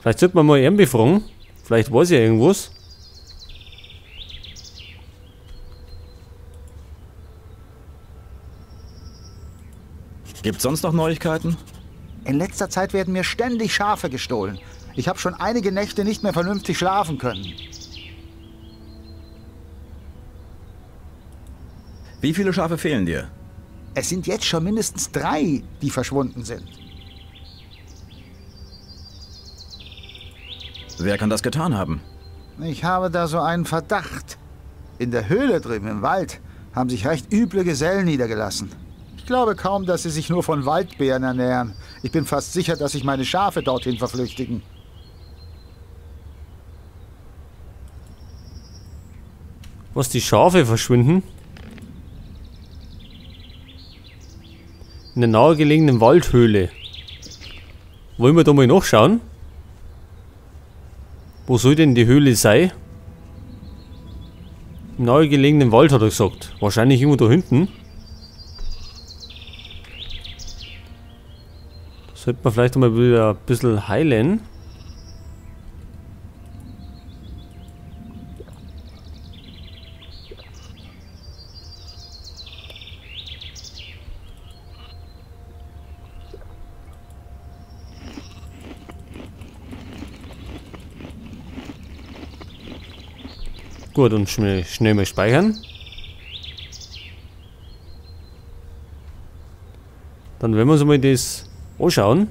Vielleicht sollte man mal ihn befragen. Vielleicht weiß er irgendwas. Gibt's sonst noch Neuigkeiten? In letzter Zeit werden mir ständig Schafe gestohlen. Ich habe schon einige Nächte nicht mehr vernünftig schlafen können. Wie viele Schafe fehlen dir? Es sind jetzt schon mindestens 3, die verschwunden sind. Wer kann das getan haben? Ich habe da so einen Verdacht. In der Höhle drüben im Wald haben sich recht üble Gesellen niedergelassen. Ich glaube kaum, dass sie sich nur von Waldbeeren ernähren. Ich bin fast sicher, dass sich meine Schafe dorthin verflüchtigen. Was, die Schafe verschwinden? In der nahegelegenen Waldhöhle. Wollen wir da mal nachschauen? Wo soll denn die Höhle sein? Im nahegelegenen Wald, hat er gesagt. Wahrscheinlich irgendwo da hinten. Sollte man vielleicht mal wieder ein bisschen heilen. Gut, und schnell mal speichern. Dann werden wir uns mal das anschauen.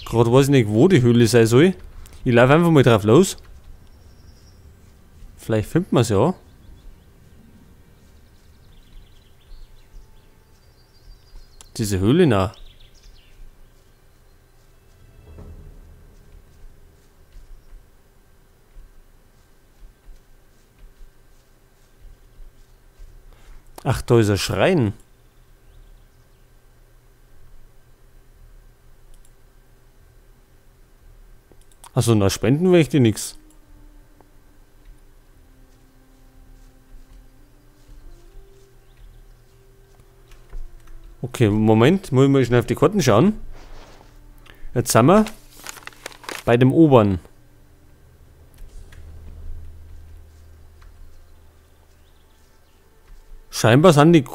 Gerade weiß ich nicht, wo die Höhle sein soll. Ich laufe einfach mal drauf los. Vielleicht findet man es ja. Diese Höhle nah. Ach, da ist ein Schrein. Also, na, spenden will ich dir nix. Okay, Moment, muss ich mal schnell auf die Karten schauen. Jetzt sind wir bei dem Oberen. Scheinbar sind die,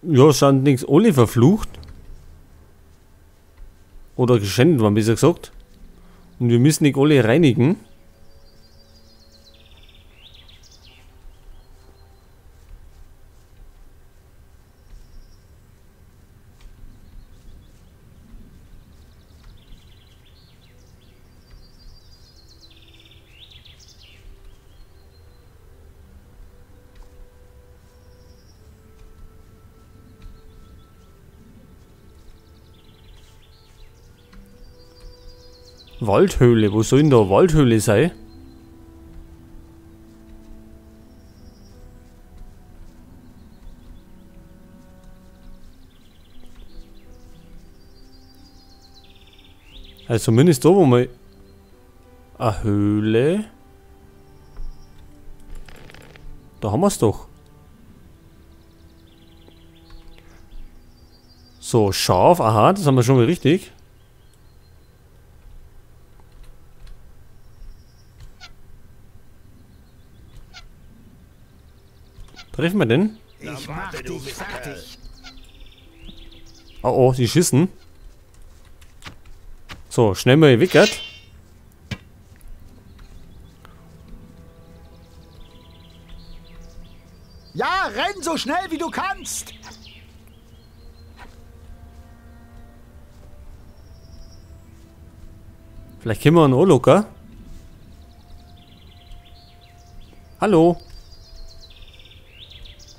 ja, sind nichts alle verflucht. Oder geschändet worden, besser gesagt. Und wir müssen nicht alle reinigen. Waldhöhle, wo soll denn da Waldhöhle sein? Also zumindest da, wo wir... Eine Höhle... Da haben wir's doch. So, Schaf, aha, das haben wir schon mal richtig. Treffen wir denn? Ich mach dich fertig. Oh, oh, sie schießen. So, schnell mal gewickert. Ja, renn so schnell wie du kannst. Vielleicht können wir einen Oloker. Hallo.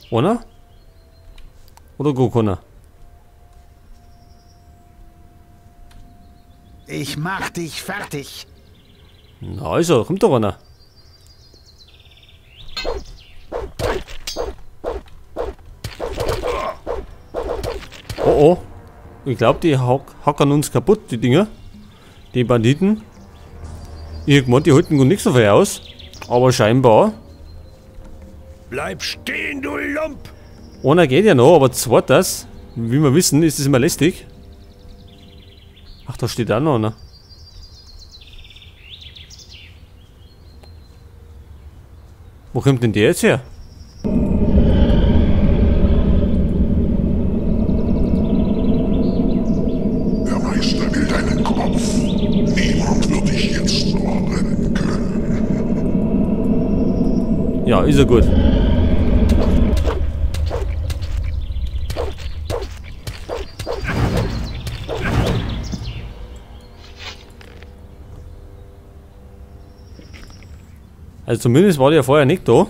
Oder? Oder gar keiner? Ich mach dich fertig. Na also, kommt doch einer. Oh oh. Ich glaube, die hackern uns kaputt, die Dinger. Die Banditen. Ich hab gemeint, die halten gar nichts so viel aus. Aber scheinbar. Bleib stehen, du Lump! Einer geht ja noch, aber zwei das, wie wir wissen, ist es immer lästig. Ach, da steht auch noch einer. Wo kommt denn der jetzt her? Der Meister will deinen Kopf. Niemand wird dich jetzt noch retten können. Ja, ist ja gut. Also zumindest war der vorher nicht da.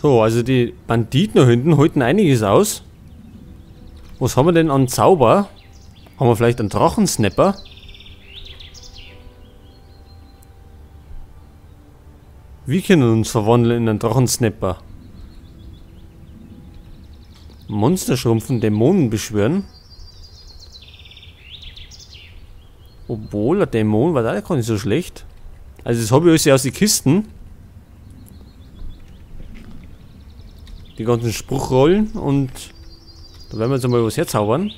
So, also die Banditen da hinten halten einiges aus. Was haben wir denn an Zauber? Haben wir vielleicht einen Drachensnapper? Wir können uns verwandeln in einen Drachensnapper. Monster schrumpfen, Dämonen beschwören. Obwohl, ein Dämon war da gar nicht so schlecht. Also das habe ich alles ja aus den Kisten. Die ganzen Spruchrollen und da werden wir jetzt einmal was herzaubern.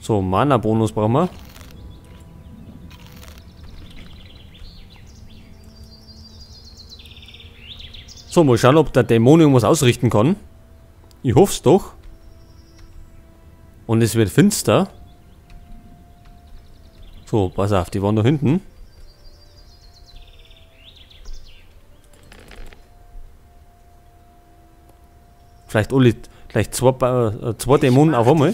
So, Mana-Bonus brauchen wir. So, mal schauen, ob der Dämon irgendwas ausrichten kann. Ich hoff's doch. Und es wird finster. So, pass auf, die waren da hinten. Vielleicht alle, gleich zwei Dämonen auf einmal.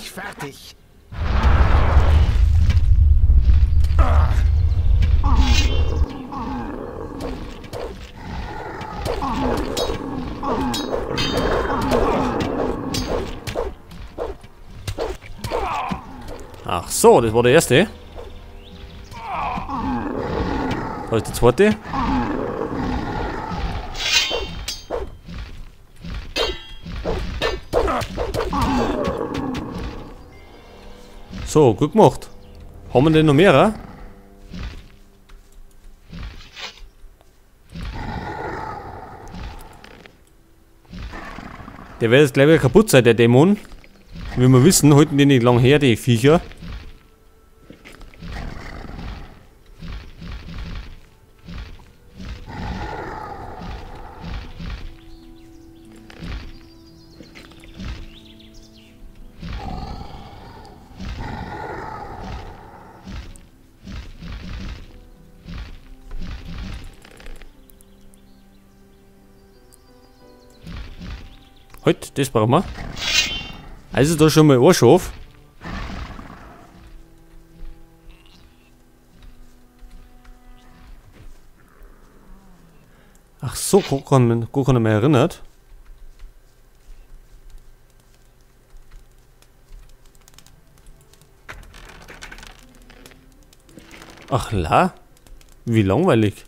Ach so, das war der erste. Da ist der zweite. So, gut gemacht. Haben wir denn noch mehrere? Der wird jetzt gleich wieder kaputt sein, der Dämon. Wie wir wissen, halten die nicht lang her, die Viecher. Halt, das brauchen wir. Also da schon mal ein Schaf. Ach so, gar keiner mehr erinnert. Ach la, wie langweilig.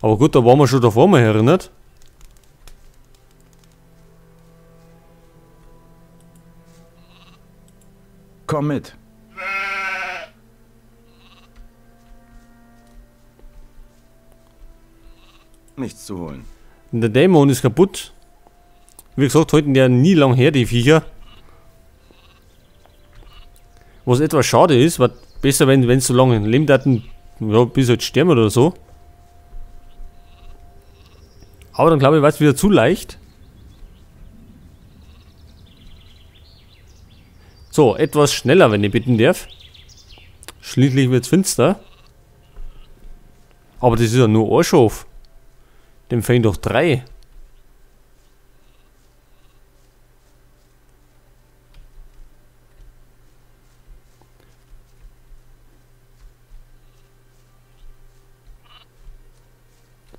Aber gut, da waren wir schon davor mal erinnert. Komm mit. Nichts zu holen. Der Dämon ist kaputt. Wie gesagt, halten der nie lang her, die Viecher. Was etwas schade ist, war besser, wenn sie so lange leben hatten, ja, bis halt sterben oder so. Aber dann glaube ich, war es wieder zu leicht. So, etwas schneller, wenn ich bitten darf. Schließlich wird's finster. Aber das ist ja nur ein Schaf. Dem fehlen doch 3.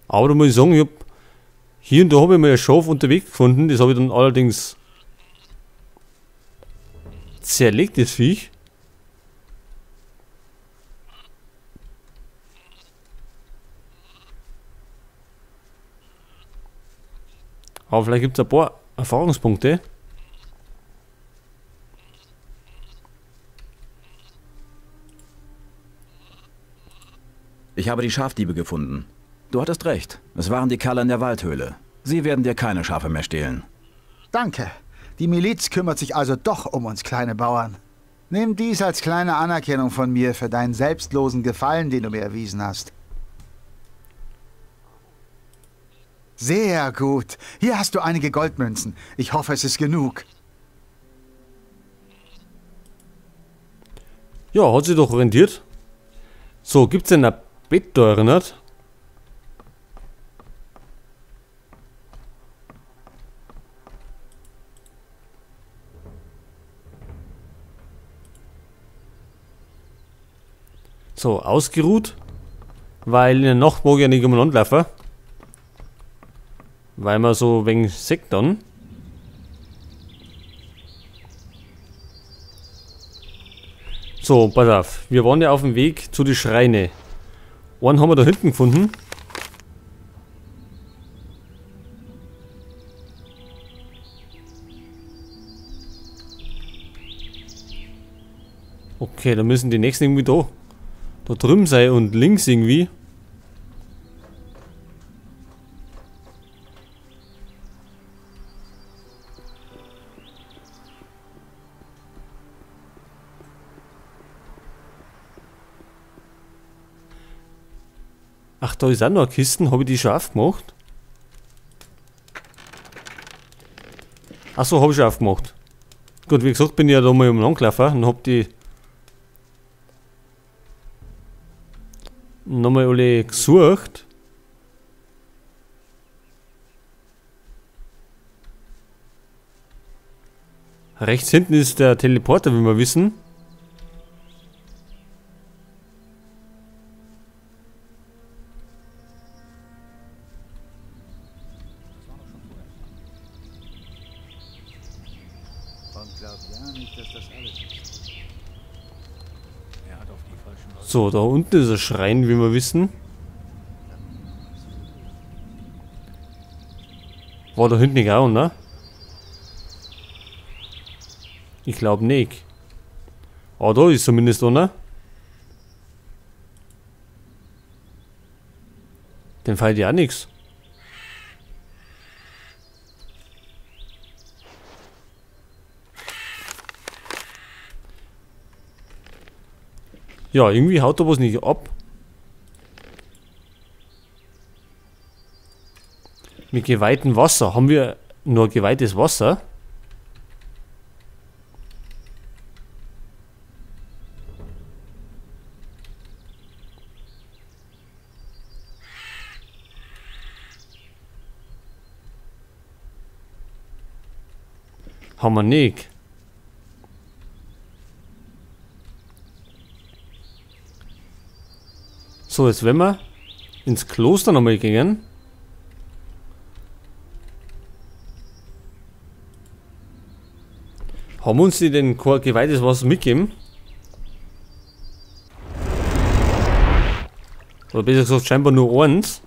Aber da muss ich sagen, ich hab hier und da habe ich mal ein Schaf unterwegs gefunden. Das habe ich dann allerdings Zerlegt das Viech. Aber vielleicht gibt es ein paar Erfahrungspunkte. Ich habe die Schafdiebe gefunden. Du hattest recht. Es waren die Kerle in der Waldhöhle. Sie werden dir keine Schafe mehr stehlen. Danke. Die Miliz kümmert sich also doch um uns kleine Bauern. Nimm dies als kleine Anerkennung von mir für deinen selbstlosen Gefallen, den du mir erwiesen hast. Sehr gut. Hier hast du einige Goldmünzen. Ich hoffe, es ist genug. Ja, hat sich doch rentiert. So, gibt's denn ein Bett da erinnert? So, ausgeruht. Weil in der Nacht mag ich ja nicht umeinander laufen. Weil man so wenig sieht dann. So, pass auf. Wir waren ja auf dem Weg zu den Schreine. Einen haben wir da hinten gefunden. Okay, da müssen die nächsten irgendwie da drüben sein und links irgendwie. Ach, da ist auch noch eine Kiste. Habe ich die schon aufgemacht? Achso, habe ich schon aufgemacht. Gut, wie gesagt, bin ich ja da mal umeinander gelaufen und hab die nochmal alle gesucht. Rechts hinten ist der Teleporter, wie wir wissen. So, da unten ist ein Schrein, wie wir wissen. War da hinten nicht auch, ne? Ich glaube nicht. Aber da ist zumindest einer. Dem fällt ja auch nichts. Ja, irgendwie haut da was nicht ab. Mit geweihtem Wasser. Haben wir nur geweihtes Wasser? Haben wir nicht. So, jetzt wenn wir ins Kloster nochmal gehen. Haben uns die denn kein geweihtes Wasser mitgegeben? Oder besser gesagt, scheinbar nur eins.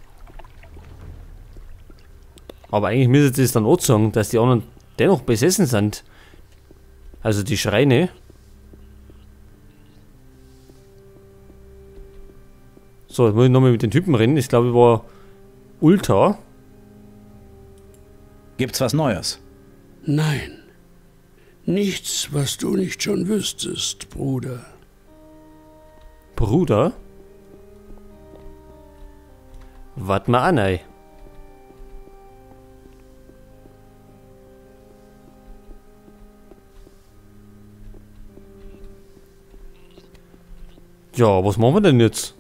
Aber eigentlich müsste es dann auch sagen, dass die anderen dennoch besessen sind. Also die Schreine. So, jetzt muss ich nochmal mit den Typen reden. Ich glaube, ich war Ulta. Gibt's was Neues? Nein. Nichts, was du nicht schon wüsstest, Bruder. Bruder? Wart mal an, ey. Ja, was machen wir denn jetzt?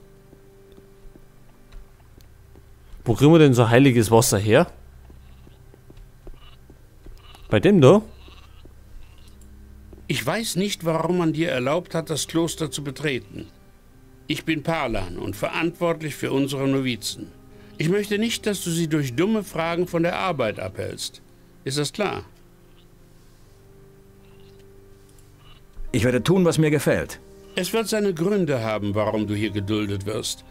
Wo kriegen wir denn so heiliges Wasser her? Bei dem da? Ich weiß nicht, warum man dir erlaubt hat, das Kloster zu betreten. Ich bin Parlan und verantwortlich für unsere Novizen. Ich möchte nicht, dass du sie durch dumme Fragen von der Arbeit abhältst. Ist das klar? Ich werde tun, was mir gefällt. Es wird seine Gründe haben, warum du hier geduldet wirst.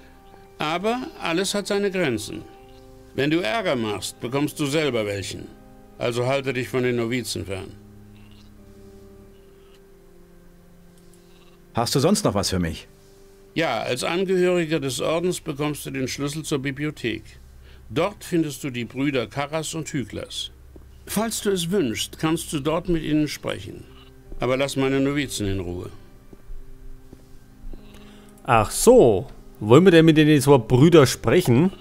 Aber alles hat seine Grenzen. Wenn du Ärger machst, bekommst du selber welchen. Also halte dich von den Novizen fern. Hast du sonst noch was für mich? Ja, als Angehöriger des Ordens bekommst du den Schlüssel zur Bibliothek. Dort findest du die Brüder Karras und Hyglas. Falls du es wünschst, kannst du dort mit ihnen sprechen. Aber lass meine Novizen in Ruhe. Ach so. Wollen wir denn mit den zwei Brüdern sprechen?